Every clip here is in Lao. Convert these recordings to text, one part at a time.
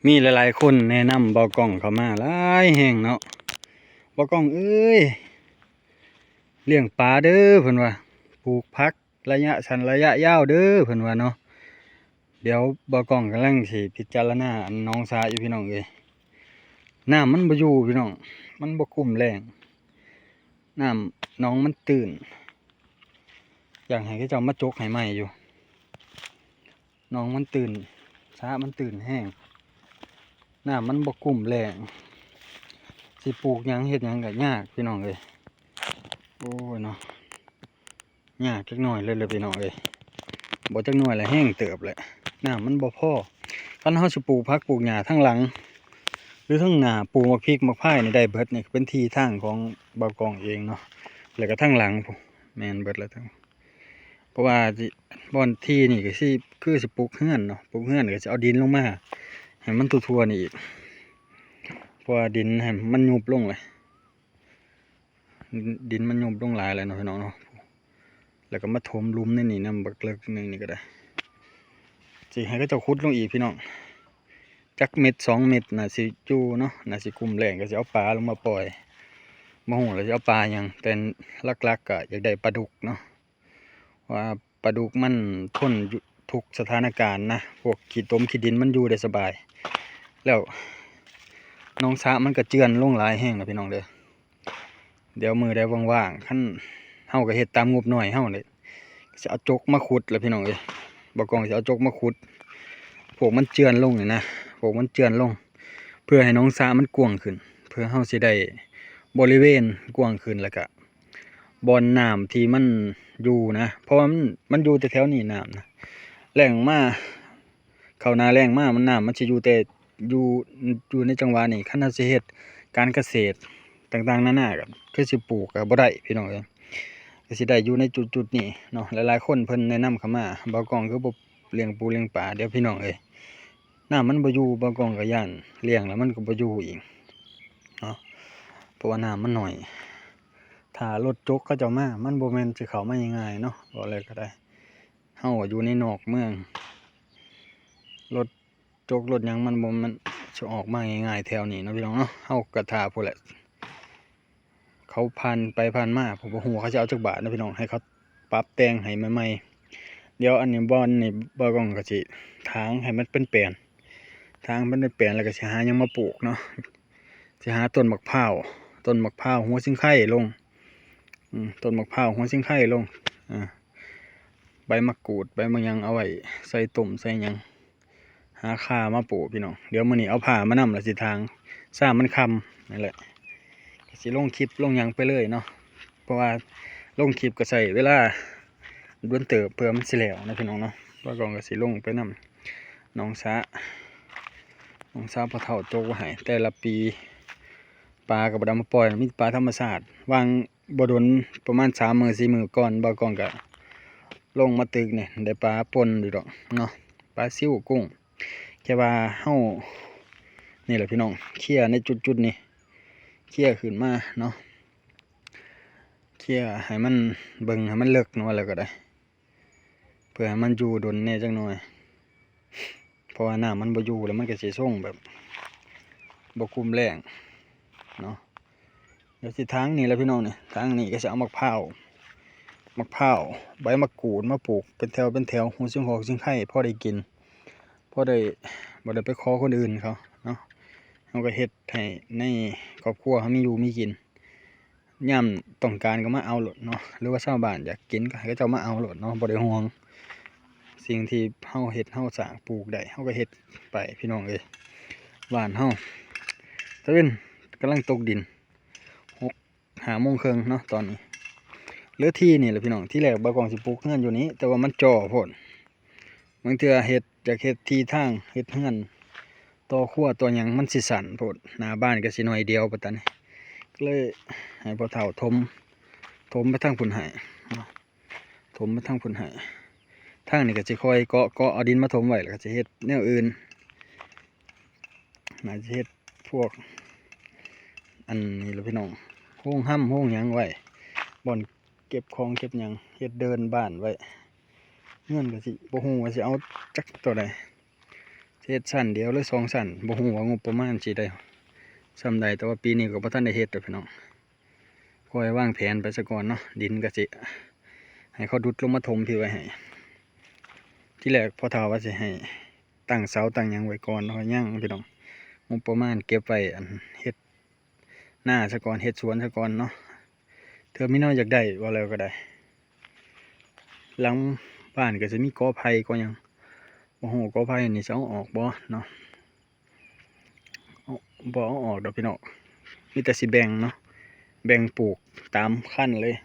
ມີຫຼາຍໆຄົນແນະນຳບ່າວກ້ອງເຂົ້າມາຫຼາຍແຮງເນາະ. ບ່າວກ້ອງເອີຍ ລ້ຽງປາເດີ ເພິ່ນວ່າ ປູກຜັກໄລຍະສັ້ນໄລຍະຍາວເດີ ເພິ່ນວ່າເນາະ. ດຽວບ່າວກ້ອງກຳລັງຊິພິຈາລະນາອັນໜອງສະຢູ່ພີ່ນ້ອງເອີຍ. ນ້ຳມັນບໍ່ຢູ່ພີ່ນ້ອງ, ມັນບໍ່ກຸ້ມແລ້ງ, ນ້ຳໜອງມັນຕື້ນ, ຢາກໃຫ້ເຂົາເຈົ້າມາຈົກໃຫ້ໃໝ່ຢູ່. ໜອງມັນຕື້ນ, ສະມັນຕື້ນແຮງ, ນ້ຳມັນບໍ່ກຸ້ມແລ້ງ, ຊິປູກຫຍັງເຮັດຫຍັງກໍຍາກພີ່ນ້ອງເອີຍ. ໂອ້ຍເນາະ ຍາກຈັກໜ້ອຍເລີຍພີ່ນ້ອງເອີຍ, ບໍ່ຈັກໜ້ອຍລະແຮງເຕີບແຫຼະ, ນ້ຳມັນບໍ່ພໍ. ຄັນເຮົາຊິປູກຜັກປູກຫຍ້າທາງຫຼັງ ຫຼືທາງໜ້າ ປູກໝາກພິກໝາກພາຍນີ້ໄດ້ເບິດ, ນີ້ເປັນທີ່ທາງຂອງບ່າວກ້ອງເອງເນາະ, ແລ້ວກໍທາງຫຼັງພຸ້ນ ແມ່ນເບິດແລ້ວ. ເພາະວ່າຊິ ບ່ອນທີ່ນີ້ກໍຊິ ຄືຊິປຸກເຮືອນເນາະ, ປຸກເຮືອນກໍຊິເອົາດິນລົງມາໃຫ້ມັນທົ່ວໆນີ້ອີກ, ເພາະວ່າດິນໃຫ້ມັນຍຸບລົງເລີຍ, ດິນມັນຍຸບລົງຫຼາຍແລ້ວເນາະພີ່ນ້ອງເນາະ. ແລ້ວກໍມາຖົມຫຼຸມໃນນີ້ນຳ ບັກເລິກໜຶ່ງນີ້ກໍໄດ້, ຊິໃຫ້ເຂົາເຈົ້າຂຸດລົງອີກພີ່ນ້ອງ. ຈັກເມັດສອງເມັດ ໜ້າຊິຢູ່ເນາະ, ໜ້າຊິກຸ້ມແລ້ງ ກໍຊິເອົາປາລົງມາປ່ອຍ. ບໍ່ຮູ້ລະຊິເອົາປາຫຍັງ, ແຕ່ຫຼັກໆກໍຢາກໄດ້ປາດຸກເນາະ, ວ່າປາດຸກມັນທົນຢູ່ທຸກສະຖານະການນະ, ພວກຂີ້ຕົມຂີ້ດິນມັນຢູ່ໄດ້ສະບາຍ. ແລ້ວໜອງສະມັນກໍເຈື່ອນລົງຫຼາຍແຮງລະພີ່ນ້ອງເດີ. ດຽວມື້ໃດວ່າງໆ ຄັນເຮົາກໍເຮັດຕາມງົບໜ້ອຍເຮົານີ້ ຊິເອົາຈົກມາຂຸດລະພີ່ນ້ອງເອີຍ. ບ່າວກ້ອງຊິເອົາຈົກມາຂຸດ ພວກມັນເຈື່ອນລົງນີ້ນະ, ພວກມັນເຈື່ອນລົງ ເພື່ອໃຫ້ໜອງສະມັນກວ້າງຂຶ້ນ, ເພື່ອເຮົາຊິໄດ້ບໍລິເວນກວ້າງຂຶ້ນ ແລ້ວກະບ່ອນນ້ຳທີ່ມັນຢູ່ນະ, ເພາະວ່າມັນ ມັນຢູ່ແຕ່ແຖວນີ້ນ້ຳນະ, ແລ້ງມາ ເຂົ້າໜ້າແລ້ງມາ ມັນ ນ້ຳມັນຊິຢູ່ແຕ່ຢູ່ ຢູ່ໃນຈັງຫວະນີ້. ຄັນເຮົາຊິເຮັດການກະເສດຕ່າງໆນານາ ກໍຄືຊິປູກກໍບໍ່ໄດ້ພີ່ນ້ອງເອີຍ, ກໍຊິໄດ້ຢູ່ໃນຈຸດໆນີ້ເນາະ. ຫຼາຍໆຄົນເພິ່ນແນະນຳເຂົ້າມາ, ບ່າວກ້ອງຄືບໍ່ລ້ຽງປູລ້ຽງປາ. ດຽວພີ່ນ້ອງເອີຍ ນ້ຳມັນບໍ່ຢູ່, ບ່າວກ້ອງກໍຢ້ານລ້ຽງແລ້ວມັນກໍບໍ່ຢູ່ອີກເນາະ, ເພາະວ່ານ້ຳມັນໜ້ອຍ. ຖ້າລົດຈົກເຂົາເຈົ້າມາ ມັນບໍ່ແມ່ນຊິເຂົ້າມາງ່າຍໆເນາະ, ເວົ້າແລ້ວກໍໄດ້. ເຮົາກໍຢູ່ໃນນອກເມືອງ, ລົດຈົກລົດຫຍັງມັນບໍ່ແມ່ນຊິອອກມາງ່າຍໆແຖວນີ້ເນາະພີ່ນ້ອງເນາະ. ເຮົາກໍຖ້າພຸ້ນແຫຼະ, ເຂົາຜ່ານໄປຜ່ານມາ ເຮົາບໍ່ຮູ້ວ່າເຂົາຊິເອົາຈັກບາດເນາະພີ່ນ້ອງ, ໃຫ້ເຂົາປັບແຕ່ງໃຫ້ໃໝ່ໆ. ດຽວອັນນີ້ ບ່ອນນີ້ ບ່າວກ້ອງກໍຊິຖາງໃຫ້ມັນເປັນແປນ, ຖາງໃຫ້ມັນເປັນແປນ ແລ້ວກໍຊິຫາຫຍັງມາປູກເນາະ. ຊິຫາຕົ້ນໝາກພ້າວ, ຕົ້ນໝາກພ້າວຫົວຊິງໄຄລົງ, ອືມ ຕົ້ນໝາກພ້າວຫົວຊິງໄຄລົງ, ອ່າ ໃບໝາກກູດ ໃບໝາກຫຍັງ ເອົາໄວ້ໃສ່ຕົ້ມໃສ່ຫຍັງ, ຫາຂ່າມາປູກພີ່ນ້ອງ. ດຽວມື້ນີ້ເອົາຜ້າມານຳ ແລ້ວຊິຖາງ ຊາມມັນຄ່ຳນັ້ນແຫຼະ, ກໍຊິລົງຄລິບລົງຫຍັງໄປເລີຍເນາະ, ເພາະວ່າລົງຄລິບກໍໃຊ້ເວລາດົນເຕີບເພື່ອມັນຊິແລ້ວນະພີ່ນ້ອງເນາະ. ບ່າວກ້ອງກໍຊິລົງໄປນຳໜອງສະ, ໜອງສະພໍ່ເຖົ້າຈົກໄວ້ໃຫ້ແຕ່ລະປີ. ປາກໍບໍ່ໄດ້ເອົາມາປ່ອຍ, ມີແຕ່ປາທຳມະຊາດ. ຫວ່າງບໍ່ດົນ ປະມານສາມມື້ສີ່ມື້ກ່ອນ ບ່າວກ້ອງກໍລົງມາຕຶກນີ້ ໄດ້ປາປົ່ນຢູ່ດອກເນາະ, ປາຊິວ ກຸ້ງ. ແຄ່ວ່າເຮົານີ້ແຫຼະພີ່ນ້ອງ ເຄຍໃນຈຸດໆນີ້, ເຄຍຂຶ້ນມາເນາະ, ເຄຍໃຫ້ມັນ ເບິ່ງໃຫ້ມັນເລິກເນາະ ແລ້ວກໍໄດ້ ເພື່ອໃຫ້ມັນຢູ່ດົນແດ່ຈັກໜ່ອຍ, ເພາະວ່ານ້ຳມັນບໍ່ຢູ່ແລ້ວ ມັນກໍຊິຊົງແບບບໍ່ກຸ້ມແລ້ງເນາະ. ດຽວຊິຖາງນີ້ແຫຼະພີ່ນ້ອງນີ້, ຖາງນີ້ກໍຊິເອົາໝາກພ້າວ ໝາກພ້າວ ໃບໝາກກູດມາປູກເປັນແຖວເປັນແຖວ, ຫົວຊິງຫອກຊິງໄຄພໍໄດ້ກິນ, ພໍໄດ້ ບໍ່ໄດ້ໄປຂໍຄົນອື່ນເຂົາເນາະ, ເຮົາກໍເຮັດໃຫ້ໃນຄອບຄົວເຮົາມີຢູ່ມີກິນ. ຍາມຕ້ອງການກໍມາເອົາໂລດເນາະ, ຫຼືວ່າຊາວບ້ານຢາກກິນກໍໃຫ້ເຂົາເຈົ້າມາເອົາໂລດເນາະ, ບໍ່ໄດ້ຫ່ວງ. ສິ່ງທີ່ເຮົາເຮັດເຮົາສ້າງ ປູກໄດ້ ເຮົາກໍເຮັດໄປພີ່ນ້ອງເອີຍ. ບ້ານເຮົາ ຕາເວັນກຳລັງຕົກດິນ ຫົກ ຫ້າໂມງເຄິ່ງເນາະຕອນນີ້. ເຫຼືອທີ່ນີ້ແຫຼະພີ່ນ້ອງ, ທີແລກບ່າວກ້ອງຊິປູກເຮືອນຢູ່ນີ້ ແຕ່ວ່າມັນຈໍ້ໂພດ. ບາງເທື່ອເຮັດ ຢາກເຮັດທີ່ທາງ ເຮັດເຮືອນຕໍ່ຄົວຕໍ່ຫຍັງ ມັນຊິສັ້ນໂພດ, ໜ້າບ້ານກໍຊິໜ້ອຍດຽວປານນັ້ນ, ກໍເລີຍໃຫ້ພໍ່ເຖົ້າຖົມ ຖົມໄປທາງພຸ້ນໃຫ້ເນາະ, ຖົມໄປທາງພຸ້ນໃຫ້. ທາງນີ້ກໍຊິຄ່ອຍເກາະ ເກາະເອົາດິນມາຖົມໄວ້ ແລ້ວກໍຊິເຮັດແນວອື່ນ, ໜ້າຈະເຮັດພວກ ອັນນີ້ລະພີ່ນ້ອງ, ໂຮງຮຳໂຮງຫຍັງໄວ້, ບ່ອນເກັບຂອງເກັບຫຍັງ, ເຮັດເດີ່ນບ້ານໄວ້. ເຮືອນກໍຊິ ບໍ່ຮູ້ວ່າຊິເອົາຈັກໂຕໃດ, ຊິ ເຮັດຊັ້ນດຽວ ຫຼື ສອງຊັ້ນ ບໍ່ຮູ້ວ່າງົບປະມານຊິໄດ້ສ່ຳໃດ, ແຕ່ວ່າປີນີ້ກໍບໍ່ທັນໄດ້ເຮັດດອກພີ່ນ້ອງ. ຄ່ອຍວາງແຜນໄປສາກ່ອນເນາະ, ດິນກໍຊິໃຫ້ເຂົາດຸດລົງມາຖົມພີ້ໄວ້ໃຫ້. ທີແລກພໍ່ເຖົ້າວ່າຊິໃຫ້ຕັ້ງເສົາຕັ້ງຫຍັງໄວ້ກ່ອນ, ເຮົາຍັງພີ່ນ້ອງ, ງົບປະມານເກັບໄວ້ ອັນ ເຮັດນາສາກ່ອນ, ເຮັດສວນສາກ່ອນເນາະ. ເທື່ອມີແນວຢາກໄດ້ ວ່າແລ້ວກໍໄດ້. ຫຼັງບ້ານກໍຊິມີກໍໄຜ່ກໍຫຍັງ, ບໍ່ຮູ້ກໍໄຜ່ນີ້ຊິເອົາອອກບໍ່ເນາະ. ເອົາ ບໍ່ເອົາອອກດອກພີ່ນ້ອງ, ມີແຕ່ຊິແບ່ງເນາະ, ແບ່ງປູກຕາມຄັນເລີຍ.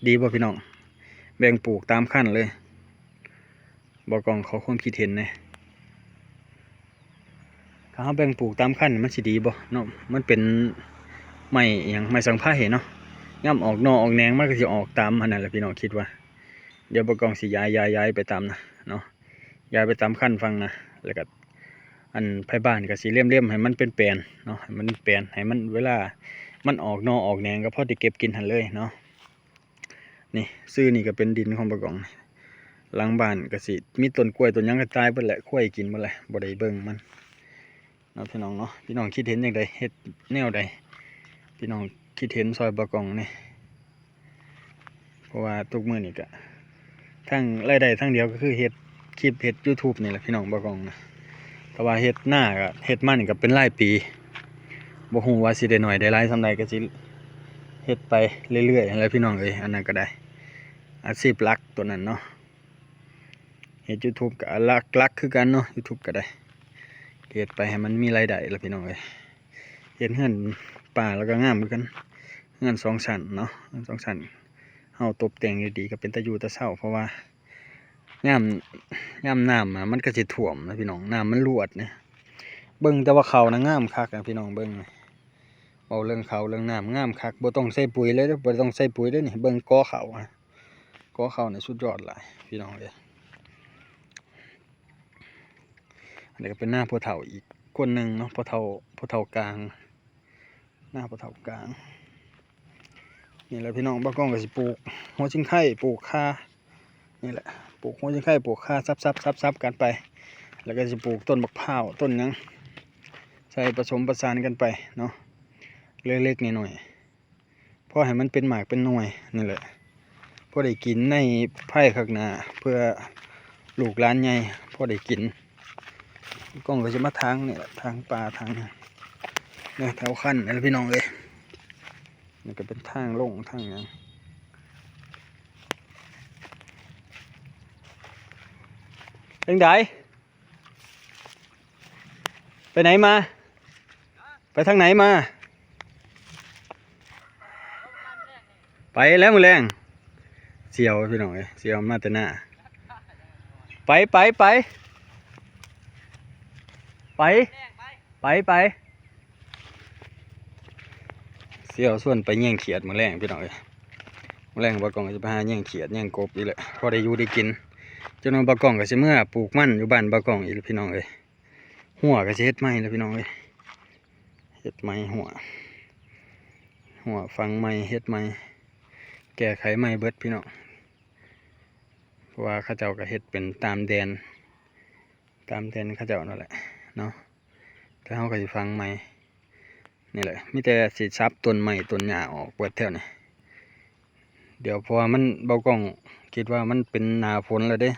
ດີບໍ່ພີ່ນ້ອງ? ແບ່ງປູກຕາມຄັນເລີຍ. ບ່າວກ້ອງຂໍຄວາມຄິດເຫັນແດ່, ຖ້າເຮົາແບ່ງປູກຕາມຄັນມັນຊິດີບໍ່ເນາະ? ມັນເປັນໄມ້ຫຍັງ ໄມ້ສັງໄພເນາະ, ຍາມອອກໜໍ່ອອກແໜງມັນກໍຊິອອກຕາມອັນນັ້ນແຫຼະພີ່ນ້ອງ, ຄິດວ່າ. ດຽວບ່າວກ້ອງຊິຢາຍ ຢາຍ ຢາຍໄປຕາມນະເນາະ, ຢາຍໄປຕາມຄັນຝັ່ງນະ, ແລ້ວກໍ ອັນ ໄຜບ້ານກໍຊິເລັມໆໃຫ້ມັນເປັນແປນເນາະ, ໃຫ້ມັນເປັນແປນ ໃຫ້ມັນ ເວລາມັນອອກໜໍ່ອອກແໜງກໍພໍໄດ້ເກັບກິນຫັ້ນເລີຍເນາະ. ນີ້ ຊື່ນີ້ກໍເປັນດິນຂອງບ່າວກ້ອງ. ຫຼັງບ້ານກໍຊິມີຕົ້ນກ້ວຍຕົ້ນຫຍັງກໍຕາຍເບິດແຫຼະ, ຄວາຍກິນເບິດແຫຼະ, ບໍ່ໄດ້ເບິ່ງມັນເນາະ ພີ່ນ້ອງເນາະ. ພີ່ນ້ອງຄິດເຫັນຈັ່ງໃດ? ເຮັດແນວໃດ? ພີ່ນ້ອງຄິດເຫັນຊ່ອຍບ່າວກ້ອງແດ່. ເພາະວ່າທຸກມື້ນີ້ກະ ທັງລາຍໄດ້ທາງດຽວກໍຄືເຮັດຄລິບ ເຮັດຢູທູບນີ້ແຫຼະພີ່ນ້ອງ, ບ່າວກ້ອງນະ. ແຕ່ວ່າເຮັດນາກໍເຮັດມານີ້ກໍເປັນຫຼາຍປີ, ບໍ່ຮູ້ວ່າຊິໄດ້ໜ້ອຍໄດ້ຫຼາຍສ່ຳໃດ, ກໍຊິເຮັດໄປເລື້ອຍໆຫັ້ນແຫຼະພີ່ນ້ອງເອີຍ. ອັນນັ້ນກໍໄດ້ ອາຊີບຫຼັກຕົວນັ້ນເນາະ. ເຮັດຢູທູບກໍຫຼັກໆຄືກັນເນາະ, ຢູທູບກໍໄດ້ ເຮັດໄປໃຫ້ມັນມີລາຍໄດ້ລະພີ່ນ້ອງເອີຍ. ເຮັດເຮືອນປ່າແລ້ວກໍງາມຄືກັນ, ເຮືອນສອງຊັ້ນເນາະ, ເຮືອນສອງຊັ້ນ. ເຮົາຕົບແຕ່ງດີໆກໍເປັນຕາຢູ່ຕາເຊົາ, ເພາະວ່າຍາມ ຍາມນ້ຳມາມັນກໍຊິຖ້ວມນະພີ່ນ້ອງ, ນ້ຳມັນລວດນະ. ເບິ່ງແຕ່ວ່າເຂົ້ານະງາມຄັກນະພີ່ນ້ອງ, ເບິ່ງ ເວົ້າເລື່ອງເຂົ້າເລື່ອງນ້ຳງາມຄັກ, ບໍ່ຕ້ອງໃສ່ປຸຍເລີຍເດີ, ບໍ່ຕ້ອງໃສ່ປຸຍເດີນີ້. ເບິ່ງກໍເຂົ້າ ກໍເຂົ້ານີ້ສຸດຍອດຫຼາຍພີ່ນ້ອງເອີຍ. ອັນນີ້ກໍເປັນນາພໍ່ເຖົ້າອີກຄົນໜຶ່ງເນາະ, ພໍ່ເຖົ້າ ພໍ່ເຖົ້າກາງ, ນາພໍ່ເຖົ້າກາງ. ນີ້ແຫຼະພີ່ນ້ອງ, ບ່າວກ້ອງກໍຊິປູກຫົວຊິງໄຄ ປູກຂ່າ, ນີ້ແຫຼະ ປູກຫົວຊິງໄຄ ປູກຂ່າ ສັບໆໆກັນໄປ, ແລ້ວກໍຊິປູກຕົ້ນບັກພ້າວ ຕົ້ນຫຍັງ ໃສ່ປະສົມປະສານກັນໄປເນາະ, ເລັກໆນ້ອຍໆ. ພໍໃຫ້ມັນເປັນໝາກເປັນໜ່ວຍນີ້ແຫຼະ, ພໍໄດ້ກິນໃນພາຍຂ້າງໜ້າ ເພື່ອລູກຫຼານໃຫຍ່ພໍໄດ້ກິນ. ກ້ອງກໍຈະມາທາງນີ້ແຫຼະ, ທາງປ່າທາງນີ້ແຖວຄັນນີ້ແຫຼະພີ່ນ້ອງເອີຍ. ນີ້ກໍເປັນທາງລົງທາງຫຍັງ. ຈັ່ງໃດ? ໄປໄຫນມາ? ໄປທາງໃດມາ? ໄປແລ້ວມື້ແລງ. ສ່ຽວພີ່ນ້ອງເອີຍ, ສ່ຽວມາແຕ່ໜ້າ. ໄປ ໄປ ໄປ ໄປ ໄປ ໄປ. ສ່ຽວຊວນໄປແຍ່ງຂຽດມື້ແລງພີ່ນ້ອງເອີຍ. ມື້ແລງບ່າວກ້ອງກໍຈະໄປຫາແຍ່ງຂຽດແຍ່ງກົບອີກແຫຼະ, ພໍໄດ້ຢູ່ໄດ້ກິນ. ຈັກໜ່ອຍບ່າວກ້ອງກໍຊິເມືອປູກມັນຢູ່ບ້ານບ່າວກ້ອງອີກແຫຼະພີ່ນ້ອງເອີຍ. ຮົ້ວກໍຊິເຮັດໃໝ່ແລ້ວພີ່ນ້ອງເອີຍ, ເຮັດໃໝ່ຮົ້ວ, ຮົ້ວຝັງໃໝ່ ເຮັດໃໝ່ ແກ້ໄຂໃໝ່ເບິດພີ່ນ້ອງ. ເພາະວ່າເຂົາເຈົ້າກໍເຮັດເປັນຕາມແດນ ຕາມແດນເຂົາເຈົ້ານັ້ນແຫຼະເນາະ, ແຕ່ເຮົາກໍຊິຝັງໃໝ່. ນີ້ແຫຼະ ມີແຕ່ຊິສັບຕົ້ນໄມ້ຕົ້ນຫຍ້າອອກເບິດແຖວນີ້. ດຽວ ເພາະວ່າມັນ ບ່າວກ້ອງຄິດວ່າມັນເປັນໜ້າຝົນແລ້ວເດ້,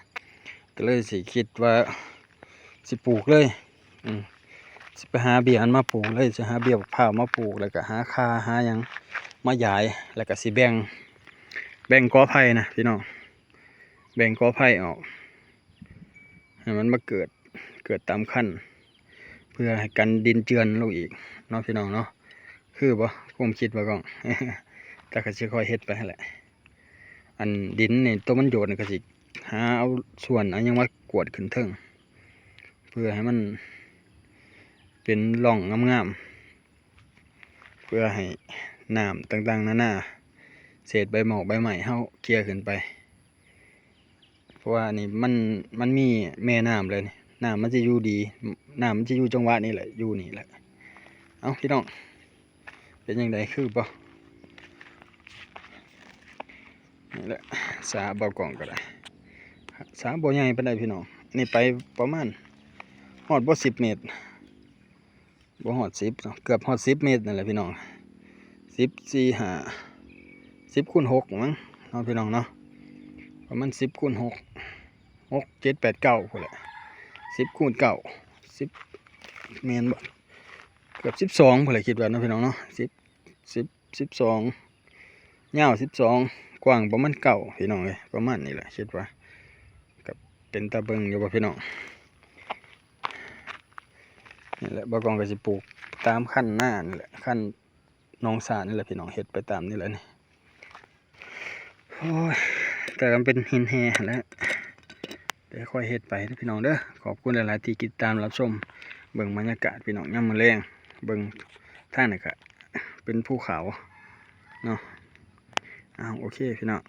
ກໍເລີຍຊິຄິດວ່າຊິປູກເລີຍ. ອືມ ຊິໄປຫາເບ້ຍມັນມາປູກເລີຍ, ຊິຫາເບ້ຍບັກພ້າວມາປູກ, ແລ້ວກໍຫາຂ່າຫາຫຍັງມາຢາຍ, ແລ້ວກໍຊິແບ່ງ ແບ່ງກໍໄຜ່ນະພີ່ນ້ອງ, ແບ່ງກໍໄຜ່ອອກ ໃຫ້ມັນມາເກີດ ເກີດຕາມຄັນ ເພື່ອໃຫ້ກັນດິນເຈື່ອນລົງອີກເນາະພີ່ນ້ອງເນາະ. ຄືບໍ່ ຄວາມຄິດບ່າວກ້ອງ? ແຕ່ກໍຊິຄ່ອຍເຮັດໄປຫັ້ນແຫຼະ. ອັນດິນນີ້ ໂຕມັນໂຍດນີ້ ກໍຊິຫາເອົາສ່ວນເອົາຫຍັງມາກວດຂຶ້ນເທິງ ເພື່ອໃຫ້ມັນເປັນຮ່ອງງາມໆ ເພື່ອໃຫ້ນ້ຳຕ່າງໆນານາ ເສດໃບໝອກໃບໄມ້ເຮົາເຄຍຂຶ້ນໄປ. ເພາະວ່າອັນນີ້ມັນ ມັນມີແມ່ນ້ຳເລີຍນີ້, ນ້ຳມັນຈະຢູ່ດີ, ນ້ຳມັນຈະຢູ່ຈັງຫວະນີ້ແຫຼະ ຢູ່ນີ້ແຫຼະ. ເອົ້າ ພີ່ນ້ອງ ເປັນຈັ່ງໃດ ຄືບໍ່? ນີ້ແຫຼະ ສາບ່າວກ້ອງກໍໄດ້, ສາບໍ່ໃຫຍ່ປານໃດພີ່ນ້ອງ, ນີ້ໄປປະມານ ຮອດບໍ່ສິບເມັດ ບໍ່ຮອດສິບເນາະ ເກືອບຮອດສິບເມັດນັ້ນແຫຼະພີ່ນ້ອງ ສິບສີ່ຫ້າ ສິບຄູນຫົກມັ້ງເນາະພີ່ນ້ອງເນາະ ປະມານສິບຄູນຫົກ ຫົກ ເຈັດ ແປດ ເກົ້າພຸ້ນແຫຼະ ສິບຄູນເກົ້າ ສິບ ແມ່ນບໍ່ ເກືອບສິບສອງພຸ້ນແຫຼະ ຄິດວ່າເນາະພີ່ນ້ອງເນາະ ສິບ ສິບ ສິບສອງ ຍາວສິບສອງ ກວ້າງປະມານເກົ້າ ພີ່ນ້ອງເອີຍ ປະມານນີ້ແຫຼະ ຄິດວ່າ ກໍເປັນຕາເບິ່ງຢູ່ບໍ່ພີ່ນ້ອງ ນີ້ແຫຼະ ບ່າວກອງກໍຊິປູກຕາມຄັນນານີ້ແຫຼະ ຄັນໜອງສານີ້ແຫຼະພີ່ນ້ອງ ເຮັດໄປຕາມນີ້ແຫຼະນີ້ ໂອ້ຍ ແຕ່ກໍເປັນຫີນແຮ່ຫັ້ນແຫຼະ ແຕ່ຄ່ອຍເຮັດໄປເດີພີ່ນ້ອງເດີ ຂອບຄຸນຫຼາຍໆທີ່ຕິດຕາມຮັບຊົມ ເບິ່ງບັນຍາກາດພີ່ນ້ອງ ຍາມມື້ແລງ ເບິ່ງທາງນີ້ກະເປັນພູເຂົາເນາະ ອ້າວ ໂອເຄພີ່ນ້ອງ